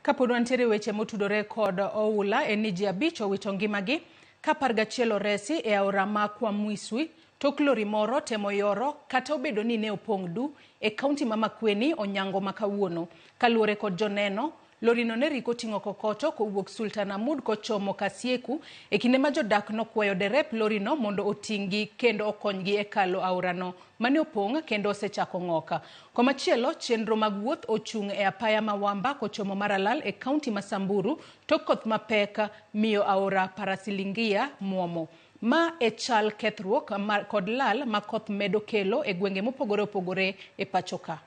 Kapod wantiere weche motudore kod oula en ni ji 5 owito ngimagi ka 11 oresi e aora ma Kwamwiswi tok lori moro temo yoro kata obedo ni ne opong' du e kaunti ma Makueni onyango ma kawuono. Kaluwore kod joneno, lorino ne riko ting'o kokoto kowuok Sultan Amud kochomo Kasieku e kinde ma jodak nokwayo derep lorino mondo oting'gi kendo okonygi e kalo aorano mane opong' kendo osechako ng'ok. Komachielo, chenro mag wuoth ochung' e apaya ma Wamba kochomo Maralal e kaunti ma Samburu tok koth mapek miyo aora Parasilingia muomo. Ma e chal kethruok kod lal ma koth medo kelo e gwenge mopogore opogore e pacho ka.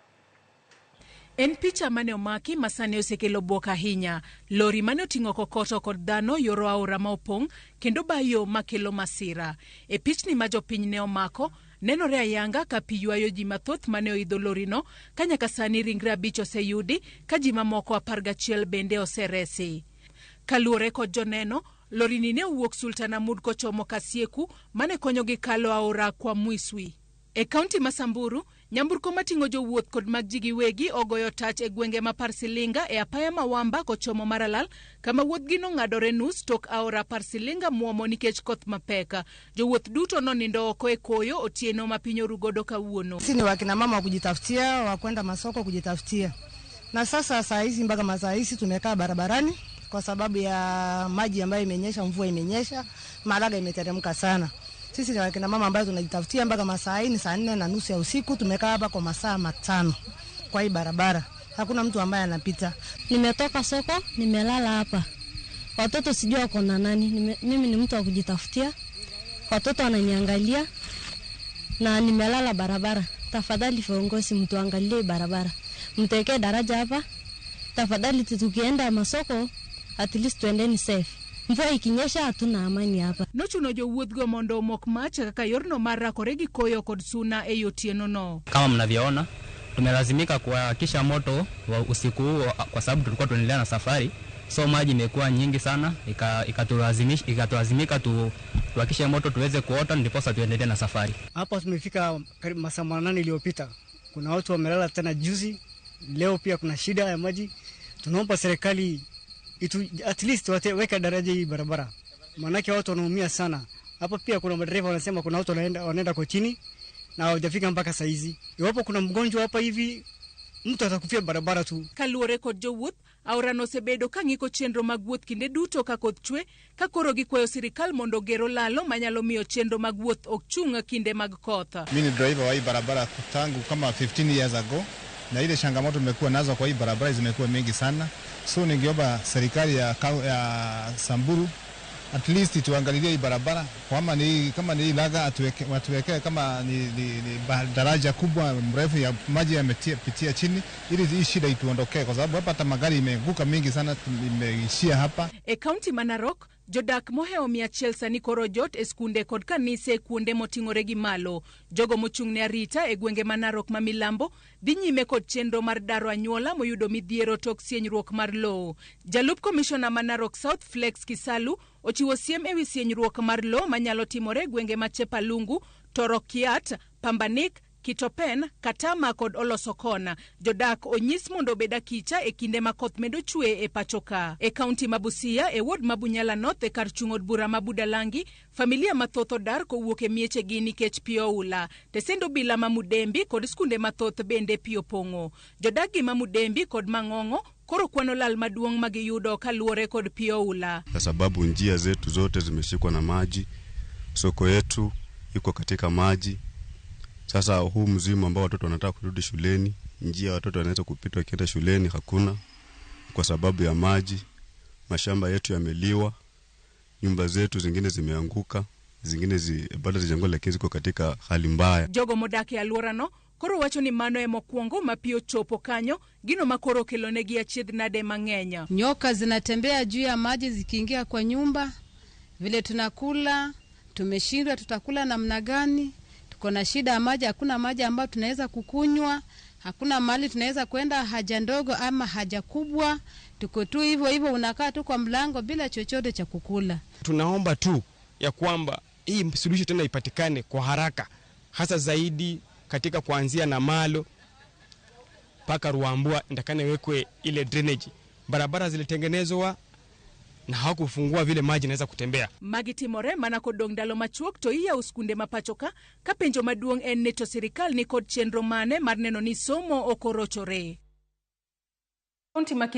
En picha mane omaki ma sani osekelo bwok ahinya. Lori mane oting'o kokoto kod dhano yoro aora ma opong' kendo bayo makelo masira. E pichni ma jopiny ne omako, nenore ayanga ka pi ywayo ji mathoth mane oidho lorino, ka nyaka sani ringre 5 oseyudi, ka ji mamoko 11 bende oseresi. Kaluwore kod joneno, lorini ne owuok Sultan Amud kochomo Kasieku mane konyogi kalo aora Kwamwiswi. E kaunti ma Samburu, nyamburko mating'o jowuoth kod mag ji giwegi ogoyo tach e gwenge ma Parsilinga e apaya ma Wamba kochomo Maralal, kama wuodhgi nong'adore nus tok aora Parsilinga muomo nikech koth mapek. Jowuoth duto nonindo oko e koyo otieno ma piny orugodo kawuono. Sisi ni wakina mama wa kujitafutia, wa kwenda masoko kujitafutia. Na sasa saa hizi mpaka masaa hizi tumekaa barabarani kwa sababu ya maji ambayo imenyesha, mvua imenyesha, Malaga imeteremka sana. Sisi ni wakina mama ambao tunajitafutia mpaka masaa hii ni saa 4:30 ya usiku, tumekaa hapa kwa masaa 5 kwa hii barabara. Hakuna mtu ambaye anapita. Nimetoka soko, nimelala hapa. Watoto sijui wako na nani. Mimi ni mtu wa kujitafutia. Watoto wananiangalia na nimelala barabara. Tafadhali viongozi mtuangalie barabara. Mtekee daraja hapa. Tafadhali tukienda masoko at least tuendeni safe. Mvua ikinyesha hatuna amani hapa. Nochuno jowuothgo mondo omok mach kaka yorno mar rakore gi koyo kod suna e otieno no. Kama mnavyoona, tumelazimika kuwakisha moto wa usiku huo kwa sababu tulikuwa tunaendelea na safari. So maji imekuwa nyingi sana, ikatulazimika tuwakishe moto tuweze kuota ndiposa tuendelee na safari. Hapa tumefika karibu masaa 8 iliyopita. Kuna watu wamelala tena juzi, leo pia kuna shida ya maji. Tunaomba serikali at least weka daraja hii barabara. Maanake watu wanaumia sana. Hapa pia kuna madereva wanasema kuna watu wanaenda kwa chini na hawajafika mpaka saa hizi. Iwapo kuna mgonjwa hapa hivi mtu atakufia barabara tu. Kaluwore kod jowuoth, aora nosebedo ka ng'iko chenro mag wuoth kinde duto ka koth chwe, ka koro gikwayo sirikal mondo ogero lalo manyalo miyo chenro mag wuoth ok chung' kinde mag koth. Mimi ni driver wa hii barabara tangu kama 15 years ago, na ile changamoto tumekuwa nazo kwa hii barabara zimekuwa mingi sana. So ningeomba serikali ya Samburu at least tuangalilie hii barabara, kama ni laga atuweke kama ni daraja kubwa mrefu ya maji yamepitia chini ili hii shida ituondokee, kwa sababu hapa hata magari imeanguka mingi sana, imeishia hapa. E kaunti ma Narok, jodak mohewo 100 sani koro jot e skunde kod kanise kuonde moting'ore gi malo. Jogo mochung' ne arita e gwenge ma Narok ma milambo dhi nyime kod chenro mar daro anyuola moyudo midhiero tok sienyruok mar lowo. Jalup komishona ma Narok South Flex Kisalu ochiwo siem ewi sienyruok mar lowo manyalo timore e gwenge ma Chepalungu, Torokiat, Pambanik, Kitopen, Katama kod Olosokona. Jodak onyis mondo obed akicha e kinde ma koth medo chwe e pacho ka. E kaunti ma Busia, e ward ma Bunyala North e kar chung' od bura ma Budalangi, familia mathoth odar kowuok e miechegi nikech pi oula. Tesend obila ma Mudembi kod skunde mathoth bende pi opong'o. Jodak gi ma Mudembi kod Mang'ong'o koro kwano lal maduong' ma giyudo kaluwore kod pi oula. Kwa sababu njia zetu zote zimeshikwa na maji, soko yetu iko katika maji. Sasa huu mzimu ambao watoto wanataka kurudi shuleni, njia watoto wanaweza kupita wakienda shuleni hakuna kwa sababu ya maji. Mashamba yetu yameliwa, nyumba zetu zingine zimeanguka, zingine bado zijengwa lakini ziko katika hali mbaya. Jogo modak e alworano koro wacho ni mano e mokwongo ma pi ochopo kanyo, gino ma koro okelonegi achiedh nade mang'eny. Nyoka zinatembea juu ya maji zikiingia kwa nyumba, vile tunakula tumeshindwa, tutakula namna gani? Tuko na shida ya maji, hakuna maji ambayo tunaweza kukunywa, hakuna mahali tunaweza kwenda haja ndogo ama haja kubwa. Tuko tu hivyo hivyo, unakaa tu kwa mlango bila chochote cha kukula. Tunaomba tu ya kwamba hii suluhisho tena ipatikane kwa haraka, hasa zaidi katika kuanzia na Malo mpaka Ruambua, ndakane wekwe ile drainage. Barabara zilitengenezwa na hawakufungua vile maji inaweza kutembea. Magi timore mana kodong' ndalo machuok to iyawo skunde ma pacho ka ka penjo maduong' en ni to sirikal ni kod chenro mane mar neno ni somo ok orochore. Kaunti ma